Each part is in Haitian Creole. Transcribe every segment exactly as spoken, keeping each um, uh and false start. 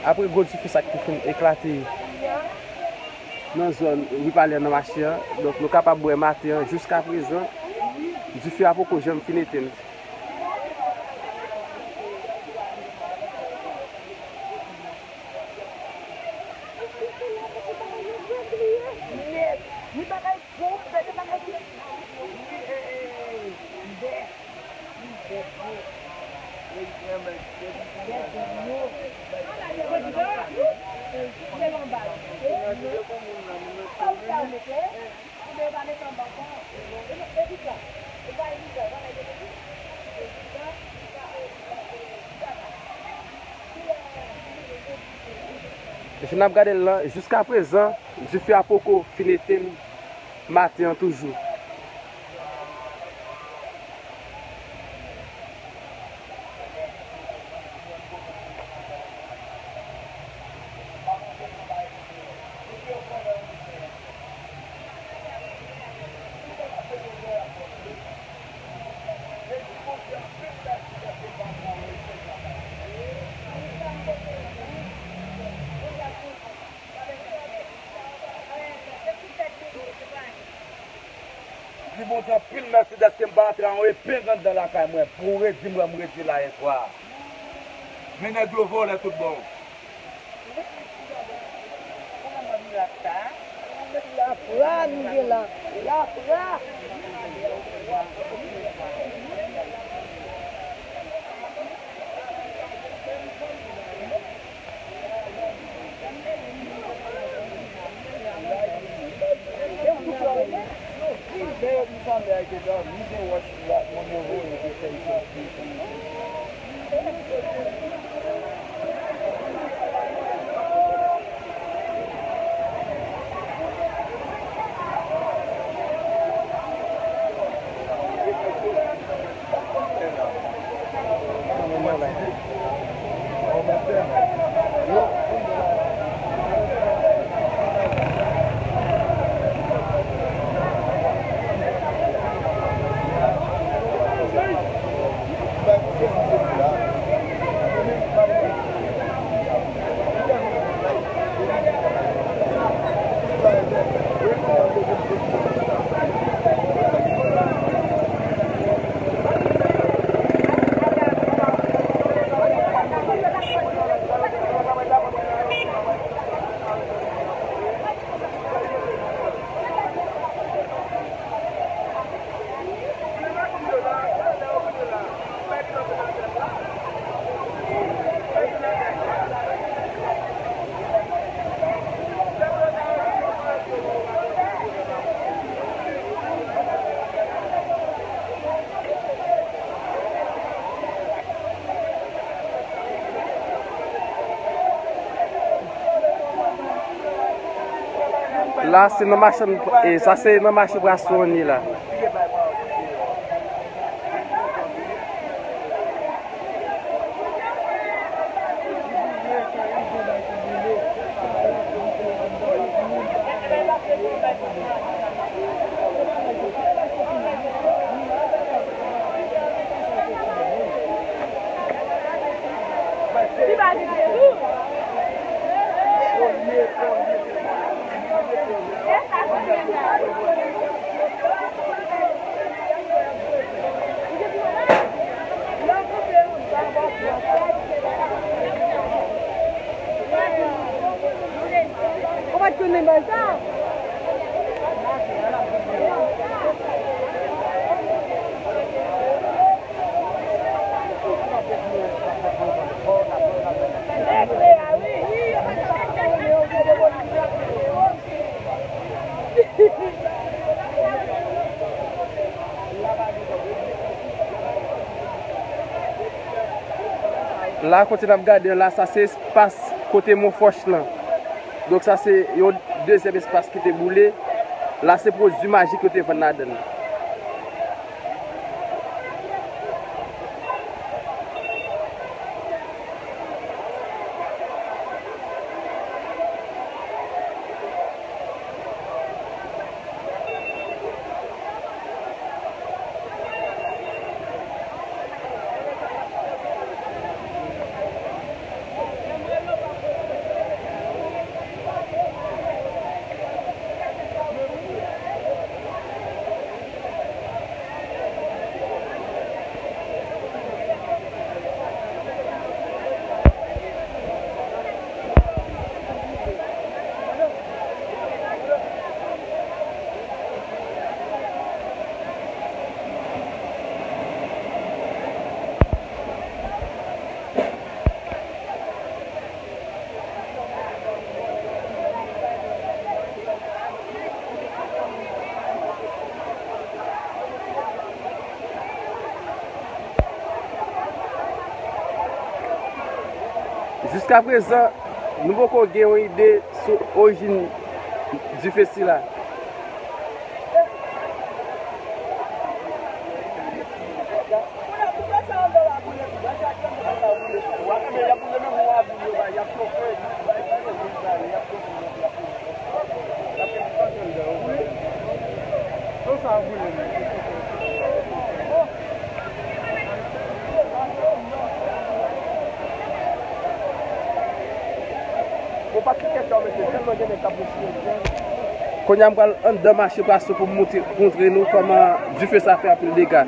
Apre gwo dife sa ki fin eklate nan zòn Ri Palè nan mache an, donk nou kapab wè maten an, jiska prezan, dife a poko janm fin etenn. Jan n ap gade l lan, jiska prezan, dife a poko fin etenn maten an toujou. Di Bondye anpil mèsi dèske m pa antre a yon epeng anndan lakay mwen pou w redi m wè m redi la yèswa. Men nèg yo vòlè tout bon. Lafra nou ye la. Lafra. La, se nan mache, e, sa se nan mache Pwason an ye la. Ou pa t konn li bay sa? La, kote n ap gade an la, sa se espas kote Mont Foch lan. Donk, sa se yon dezyèm espas ki te boule. La, se pwodui majik yo te vann ladan l. Jiskaprezan, nou poko gen yon ide sou orijin dife sila. Kounye a, m pral anndan mache Pwason pou m montre, montre nou kòman dife sa fè anpil dega.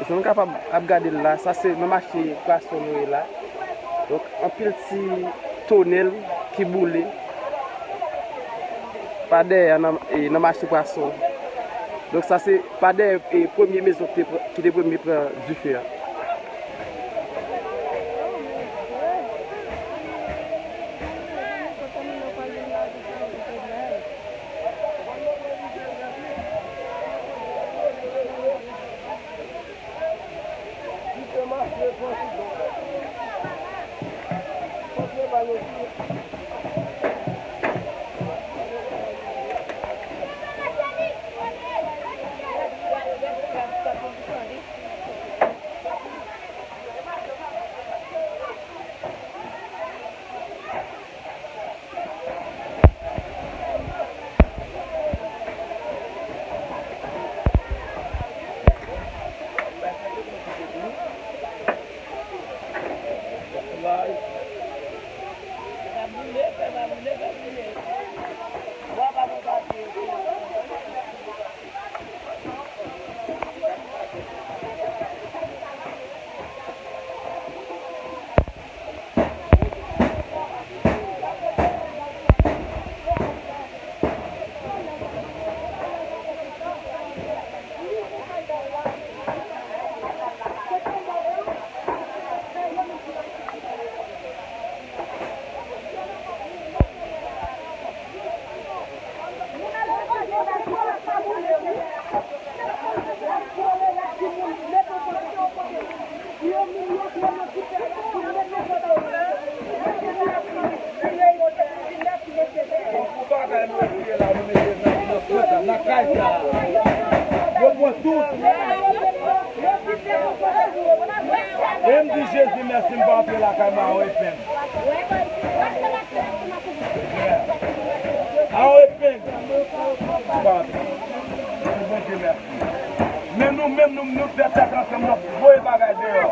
Jan nou kapab ap gade l la, sa se nan mache Pwason nou ye la. Donk, anpil ti tonèl ki boule pa dèyè nan, e, nan mache Pwason. Donk, sa se pa dèyè, e, premye mezon ki te pran, ki te premye pran dife a. Di Jezi mèsi, m pa antre lakay mwen anwo epenn. Anwo epenn. M pa antre. Di Bondye mèsi. Men nou menm, nou, nou fè tèt ansanm, n ap voye bagay deyò.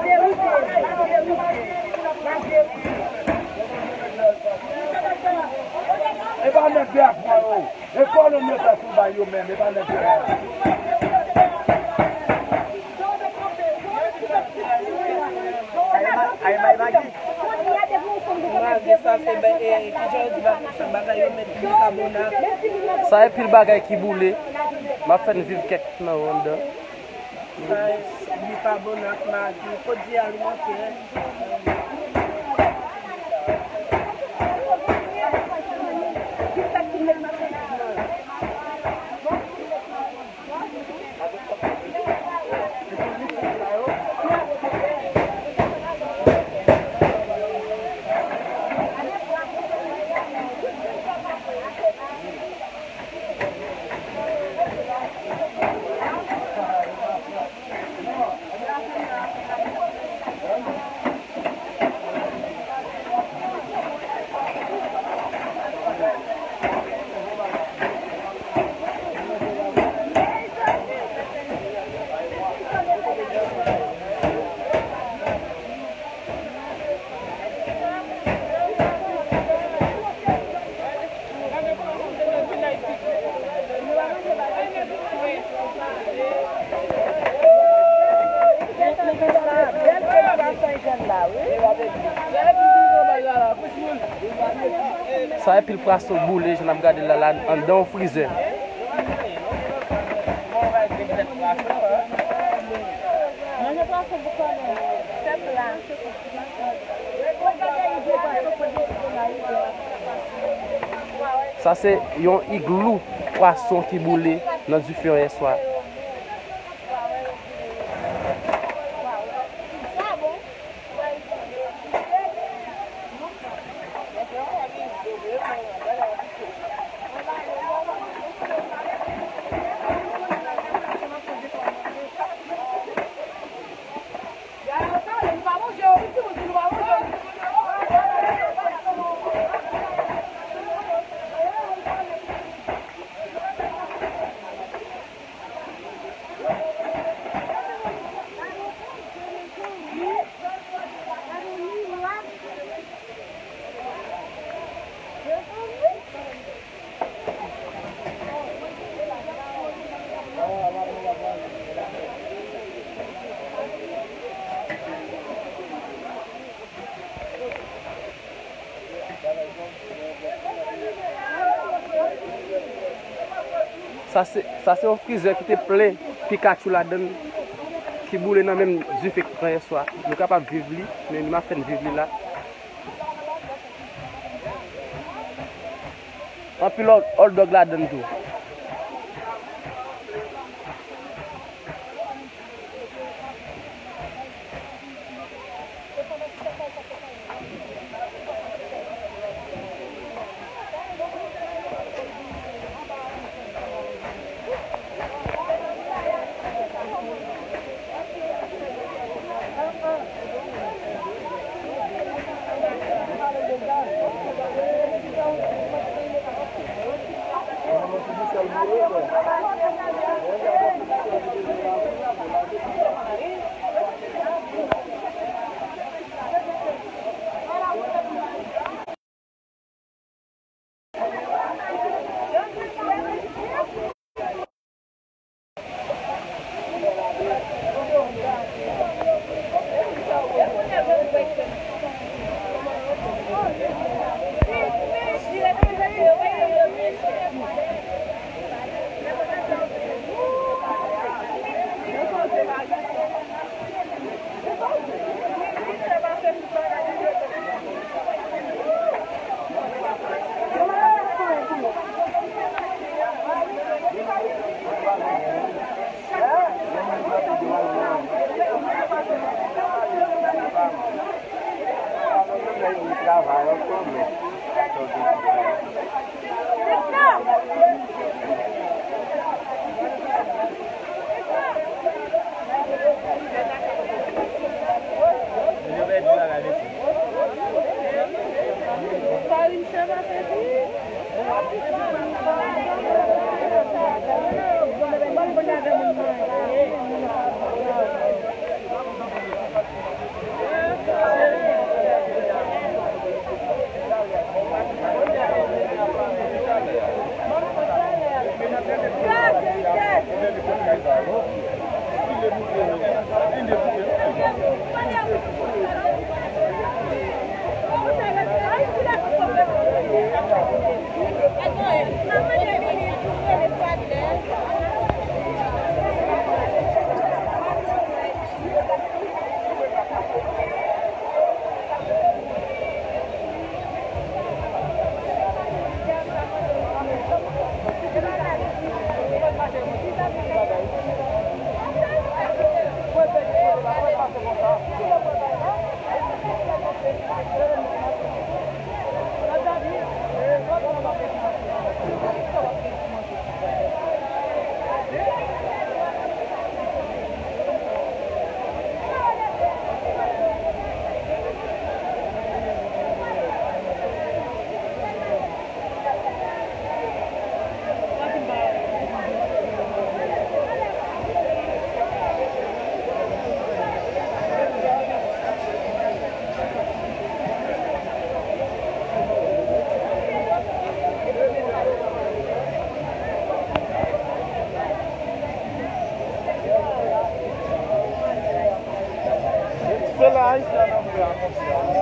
E pa nèg de afwa yo. E kolonn yo fè sou bay yo menm, e pa nèg yo. Ay, ma-, ay, may Magi. Magi, sa se ba-, e, kijan yo di ba-, sa bagay yo met bikabonat. Sa e pil bagay ki boule. M ap fè n viv kèk nan yo anndan. Sa e bikabonat, Magi, pwodui alimantè. Sa e pil pwason boule, jan n ap gade l la, la anndan yon frizè. Manje pwason pou kò nou. Fè pla. Sa se yon iglou pwason ki boule nan dife yè swa. Sa se, sa se yon frizè ki te plen Pikachu ladan l, ki boule nan menm dife k pran yè swa. Nou kapab viv li, men m ap fè n viv li la. Anpil hot, hot dog ladan l tou. Se la Ayisyen an antre a konfyans.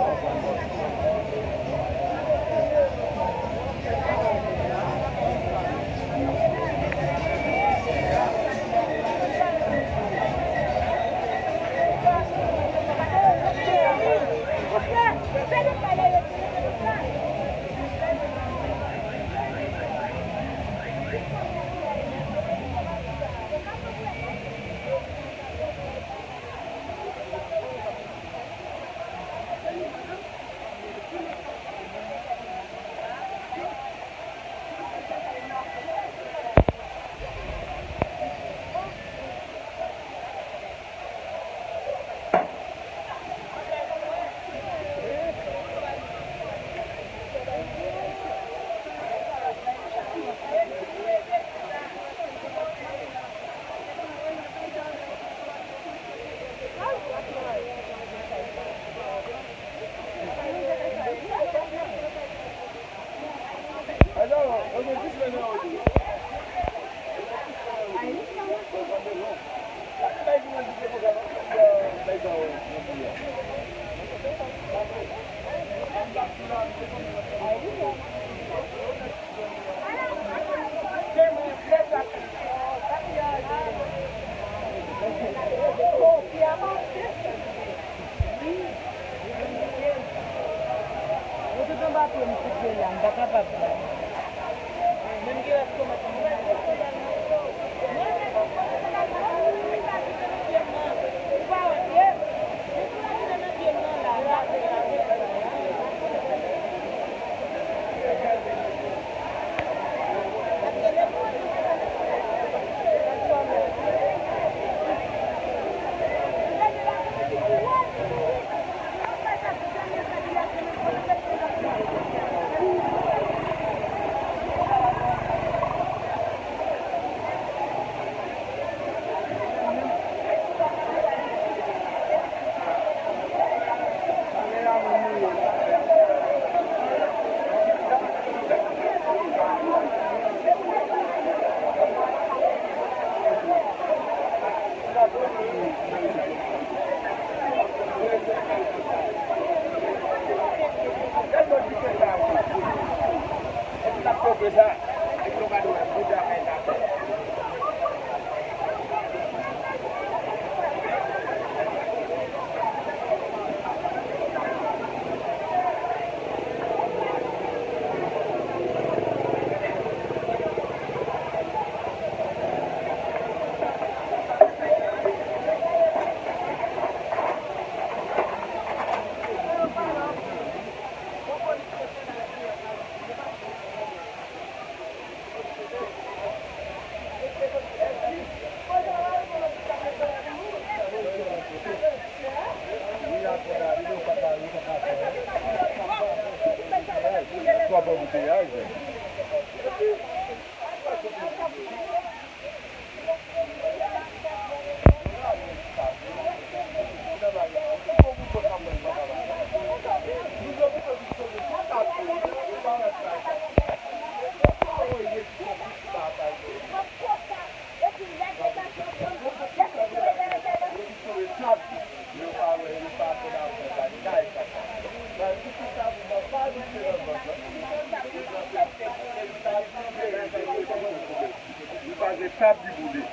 Sa ap di boule.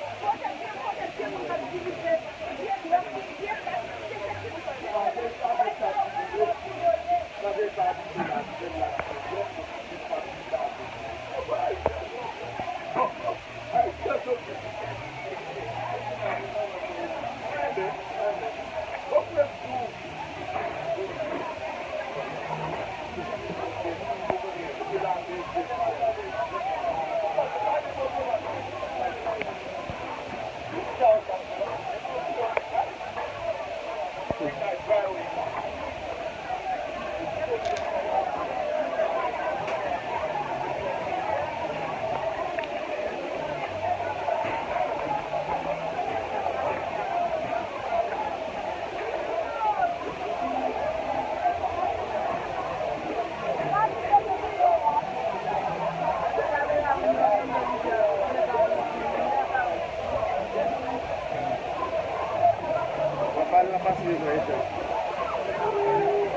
Mwen pa ranmase yo nan etè.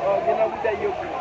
Ò, gen nan boutèy yo pran.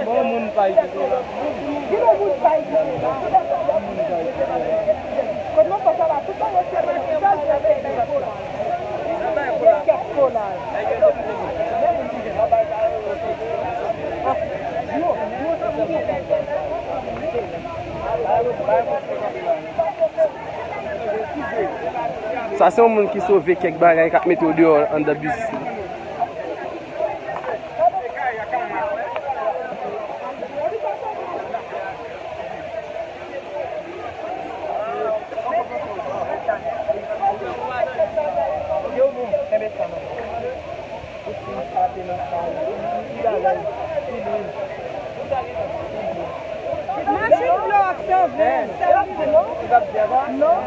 Bon, moun pa ekite la. Bon, moun pa ekite la. Bon, moun pa ekite la. Kot mwen fè sa la, tout bagay se sèl de kèk kolay. De kèk kolay. Sa se yon moun ki sove kèk bagay k ap mete yo deyò anndan bis li. Machin dlo ap sove. Non.